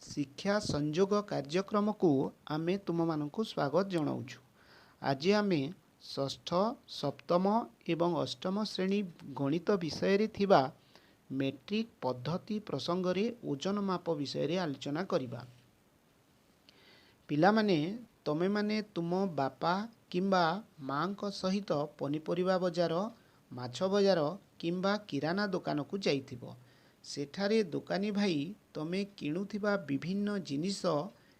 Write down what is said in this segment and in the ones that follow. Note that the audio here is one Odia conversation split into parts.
ଶିକ୍ଷା ସଂଯୋଗ କାର୍ଯ୍ୟକ୍ରମକୁ ଆମେ ତୁମମାନଙ୍କୁ ସ୍ୱାଗତ ଜଣାଉଛୁ। ଆଜି ଆମେ ଷଷ୍ଠ, ସପ୍ତମ ଏବଂ ଅଷ୍ଟମ ଶ୍ରେଣୀ ଗଣିତ ବିଷୟରେ ଥିବା ମେଟ୍ରିକ୍ ପଦ୍ଧତି ପ୍ରସଙ୍ଗରେ ଓଜନ ମାପ ବିଷୟରେ ଆଲୋଚନା କରିବା। ପିଲାମାନେ, ତମେମାନେ ତୁମ ବାପା କିମ୍ବା ମାଆଙ୍କ ସହିତ ପନିପରିବା ବଜାର, ମାଛ ବଜାର କିମ୍ବା କିରାନା ଦୋକାନକୁ ଯାଇଥିବ। ସେଠାରେ ଦୋକାନୀ ଭାଇ ତମେ କିଣୁଥିବା ବିଭିନ୍ନ ଜିନିଷ,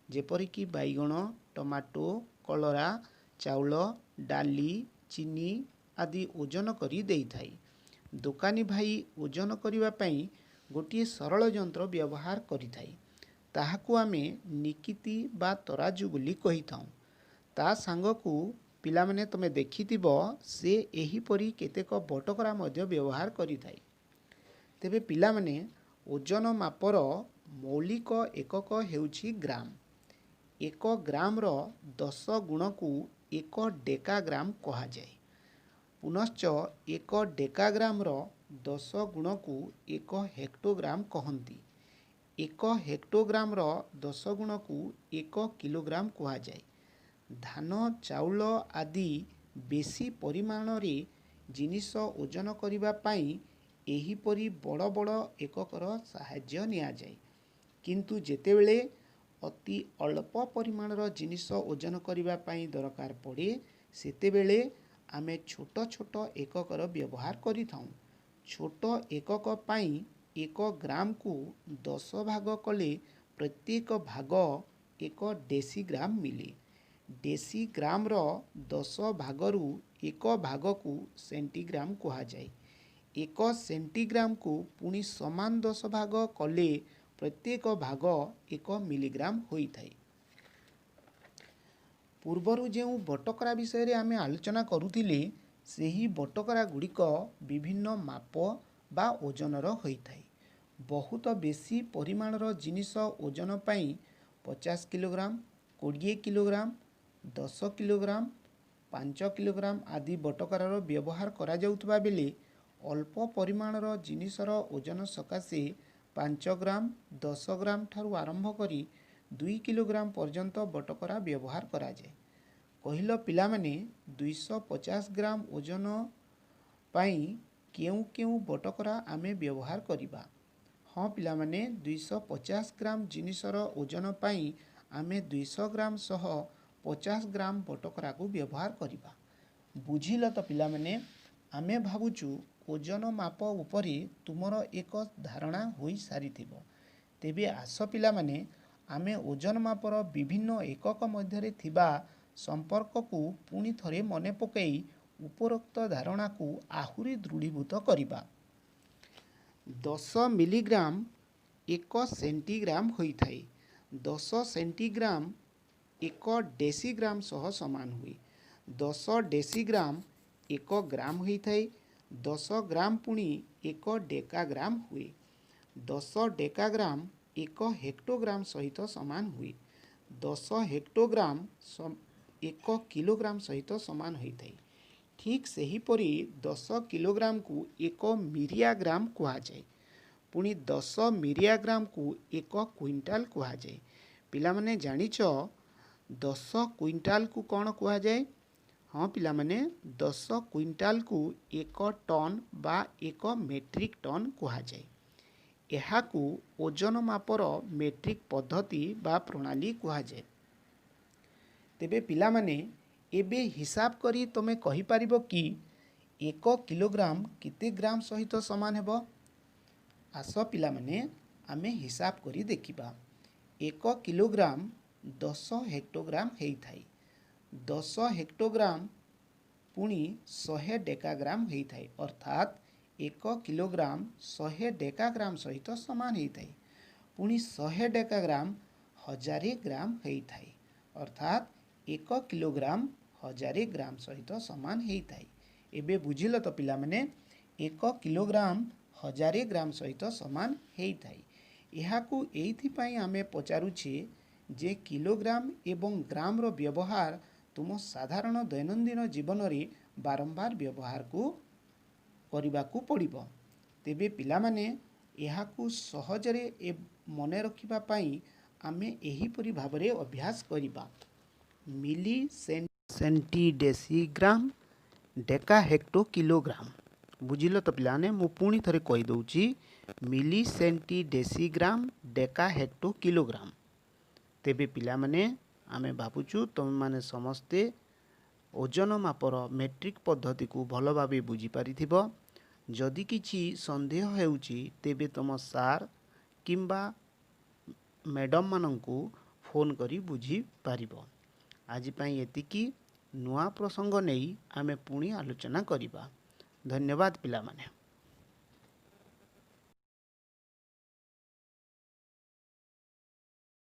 ଯେପରିକି ବାଇଗଣ, ଟମାଟୋ, କଲରା, ଚାଉଳ, ଡାଲି, ଚିନି ଆଦି ଓଜନ କରି ଦେଇଥାଏ। ଦୋକାନୀ ଭାଇ ଓଜନ କରିବା ପାଇଁ ଗୋଟିଏ ସରଳ ଯନ୍ତ୍ର ବ୍ୟବହାର କରିଥାଏ। ତାହାକୁ ଆମେ ନିକିତି ବା ତରାଜୁ ବୋଲି କହିଥାଉ। ତା ସାଙ୍ଗକୁ ପିଲାମାନେ, ତୁମେ ଦେଖିଥିବ, ସେ ଏହିପରି କେତେକ ବଟକରା ମଧ୍ୟ ବ୍ୟବହାର କରିଥାଏ। ତେବେ ପିଲାମାନେ, ଓଜନ ମାପର ମୌଳିକ ଏକକ ହେଉଛି ଗ୍ରାମ। ଏକ ଗ୍ରାମର 10 ଗୁଣକୁ ଏକ ଡେକାଗ୍ରାମ କୁହାଯାଏ। ପୁନଶ୍ଚ ଏକ ଡେକାଗ୍ରାମର 10 ଗୁଣକୁ ଏକ ହେକ୍ଟୋଗ୍ରାମ କହନ୍ତି। ଏକ ହେକ୍ଟୋଗ୍ରାମର 10 ଗୁଣକୁ ଏକ କିଲୋଗ୍ରାମ କୁହାଯାଏ। ଧାନ, ଚାଉଳ ଆଦି ବେଶୀ ପରିମାଣରେ ଜିନିଷ ଓଜନ କରିବା ପାଇଁ ଏହିପରି ବଡ଼ ବଡ଼ ଏକକର ସାହାଯ୍ୟ ନିଆଯାଏ। କିନ୍ତୁ ଯେତେବେଳେ ଅତି ଅଳ୍ପ ପରିମାଣର ଜିନିଷ ଓଜନ କରିବା ପାଇଁ ଦରକାର ପଡ଼େ, ସେତେବେଳେ ଆମେ ଛୋଟ ଛୋଟ ଏକକର ବ୍ୟବହାର କରିଥାଉ। ଛୋଟ ଏକକ ପାଇଁ ଏକ ଗ୍ରାମକୁ 10 ଭାଗ କଲେ ପ୍ରତ୍ୟେକ ଭାଗ ଏକ ଡେସିଗ୍ରାମ ମିଳେ। ଡେସିଗ୍ରାମର 10 ଭାଗରୁ ଏକ ଭାଗକୁ ସେଣ୍ଟିଗ୍ରାମ କୁହାଯାଏ। ଏକ ସେଣ୍ଟିଗ୍ରାମକୁ ପୁଣି ସମାନ 10 ଭାଗ କଲେ ପ୍ରତ୍ୟେକ ଭାଗ ଏକ ମିଲିଗ୍ରାମ ହୋଇଥାଏ। ପୂର୍ବରୁ ଯେଉଁ ବଟକରା ବିଷୟରେ ଆମେ ଆଲୋଚନା କରୁଥିଲେ, ସେହି ବଟକରା ଗୁଡ଼ିକ ବିଭିନ୍ନ ମାପ ବା ଓଜନର ହୋଇଥାଏ। ବହୁତ ବେଶୀ ପରିମାଣର ଜିନିଷ ଓଜନ ପାଇଁ 50 କିଲୋଗ୍ରାମ, 20 କିଲୋଗ୍ରାମ, 10 କିଲୋଗ୍ରାମ, 5 କିଲୋଗ୍ରାମ ଆଦି ବଟକରାର ବ୍ୟବହାର କରାଯାଉଥିବା ବେଳେ ଅଳ୍ପ ପରିମାଣର ଜିନିଷର ଓଜନ ସକାଶେ 5 ଗ୍ରାମ, 10 ଗ୍ରାମ ଠାରୁ ଆରମ୍ଭ କରି 2 କିଲୋଗ୍ରାମ ପର୍ଯ୍ୟନ୍ତ ବଟକରା ବ୍ୟବହାର କରାଯାଏ। କହିଲ ପିଲାମାନେ, 250 ଗ୍ରାମ ଓଜନ ପାଇଁ କେଉଁ କେଉଁ ବଟକରା ଆମେ ବ୍ୟବହାର କରିବା? ହଁ ପିଲାମାନେ, 250 ଗ୍ରାମ ଜିନିଷର ଓଜନ ପାଇଁ ଆମେ 200 ଗ୍ରାମ ସହ 50 ଗ୍ରାମ ବଟକରାକୁ ବ୍ୟବହାର କରିବା। ବୁଝିଲ ତ ପିଲାମାନେ? ଆମେ ଭାବୁଛୁ ଓଜନ ମାପ ଉପରେ ତୁମର ଏକ ଧାରଣା ହୋଇସାରିଥିବ। ତେବେ ଆସ ପିଲାମାନେ, ଆମେ ଓଜନ ମାପର ବିଭିନ୍ନ ଏକକ ମଧ୍ୟରେ ଥିବା ସମ୍ପର୍କକୁ ପୁଣି ଥରେ ମନେ ପକାଇ ଉପରୋକ୍ତ ଧାରଣାକୁ ଆହୁରି ଦୃଢ଼ୀଭୂତ କରିବା। 10 ମିଲିଗ୍ରାମ ଏକ ସେଣ୍ଟିଗ୍ରାମ ହୋଇଥାଏ। 10 ସେଣ୍ଟିଗ୍ରାମ ଏକ ଡେସିଗ୍ରାମ ସହ ସମାନ ହୁଏ। 10 ଡେସିଗ୍ରାମ ଏକ ଗ୍ରାମ ହୋଇଥାଏ। 10 ଗ୍ରାମ ପୁଣି ଏକ ଡେକାଗ୍ରାମ ହୁଏ। 10 ଡେକାଗ୍ରାମ ଏକ ହେକ୍ଟୋଗ୍ରାମ ସହିତ ସମାନ ହୁଏ। 10 ହେକ୍ଟୋଗ୍ରାମ ଏକ କିଲୋଗ୍ରାମ ସହିତ ସମାନ ହୋଇଥାଏ। ଠିକ୍ ସେହିପରି 10 କିଲୋଗ୍ରାମକୁ ଏକ ମିରିଆଗ୍ରାମ କୁହାଯାଏ। ପୁଣି 10 ମିରିଆଗ୍ରାମକୁ ଏକ କୁଇଣ୍ଟାଲ କୁହାଯାଏ। ପିଲାମାନେ, ଜାଣିଛ 10 କୁଇଣ୍ଟାଲକୁ କ'ଣ କୁହାଯାଏ? ହଁ ପିଲାମାନେ, 10 କୁଇଣ୍ଟାଲକୁ ଏକ ଟନ୍ ବା ଏକ ମେଟ୍ରିକ୍ ଟନ୍ କୁହାଯାଏ। ଏହାକୁ ଓଜନ ମାପର ମେଟ୍ରିକ୍ ପଦ୍ଧତି ବା ପ୍ରଣାଳୀ କୁହାଯାଏ। ତେବେ ପିଲାମାନେ, ଏବେ ହିସାବ କରି ତୁମେ କହିପାରିବ କି ଏକ କିଲୋଗ୍ରାମ କେତେ ଗ୍ରାମ ସହିତ ସମାନ ହେବ? ଆସ ପିଲାମାନେ, ଆମେ ହିସାବ କରି ଦେଖିବା। ଏକ କିଲୋଗ୍ରାମ 10 ହେକ୍ଟୋଗ୍ରାମ ହେଇଥାଏ। 10 ହେକ୍ଟୋଗ୍ରାମ ପୁଣି 100 ଡେକାଗ୍ରାମ ହେଇଥାଏ। ଅର୍ଥାତ୍ ଏକ କିଲୋଗ୍ରାମ 100 ଡେକାଗ୍ରାମ ସହିତ ସମାନ ହେଇଥାଏ। ପୁଣି 100 ଡେକାଗ୍ରାମ 1000 ଗ୍ରାମ ହେଇଥାଏ। ଅର୍ଥାତ୍ ଏକ କିଲୋଗ୍ରାମ 1000 ଗ୍ରାମ ସହିତ ସମାନ ହେଇଥାଏ। ଏବେ ବୁଝିଲ ତ ପିଲାମାନେ? ଏକ କିଲୋଗ୍ରାମ 1000 ଗ୍ରାମ ସହିତ ସମାନ ହେଇଥାଏ। ଏହାକୁ ଏଇଥିପାଇଁ ଆମେ ପଚାରୁଛେ ଯେ କିଲୋଗ୍ରାମ ଏବଂ ଗ୍ରାମର ବ୍ୟବହାର ତୁମ ସାଧାରଣ ଦୈନନ୍ଦିନ ଜୀବନରେ ବାରମ୍ବାର ବ୍ୟବହାରକୁ କରିବାକୁ ପଡ଼ିବ। ତେବେ ପିଲାମାନେ, ଏହାକୁ ସହଜରେ ମନେ ରଖିବା ପାଇଁ ଆମେ ଏହିପରି ଭାବରେ ଅଭ୍ୟାସ କରିବା। Milli, centi, decigram, deca, hecto, kilogram. ବୁଝିଲ ତ ପିଲାମାନେ? ମୁଁ ପୁଣି ଥରେ କହିଦେଉଛି, milli, centi, decigram, deca, hecto, kilogram. ତେବେ ପିଲାମାନେ, ଆମେ ଭାବୁଛୁ ତୁମେମାନେ ସମସ୍ତେ ଓଜନ ମାପର ମେଟ୍ରିକ୍ ପଦ୍ଧତିକୁ ଭଲ ଭାବେ ବୁଝିପାରିଥିବ। ଯଦି କିଛି ସନ୍ଦେହ ହେଉଛି, ତେବେ ତୁମ ସାର୍ କିମ୍ବା ମ୍ୟାଡ଼ାମମାନଙ୍କୁ ଫୋନ୍ କରି ବୁଝିପାରିବ। ଆଜି ପାଇଁ ଏତିକି। ନୂଆ ପ୍ରସଙ୍ଗ ନେଇ ଆମେ ପୁଣି ଆଲୋଚନା କରିବା। ଧନ୍ୟବାଦ ପିଲାମାନେ।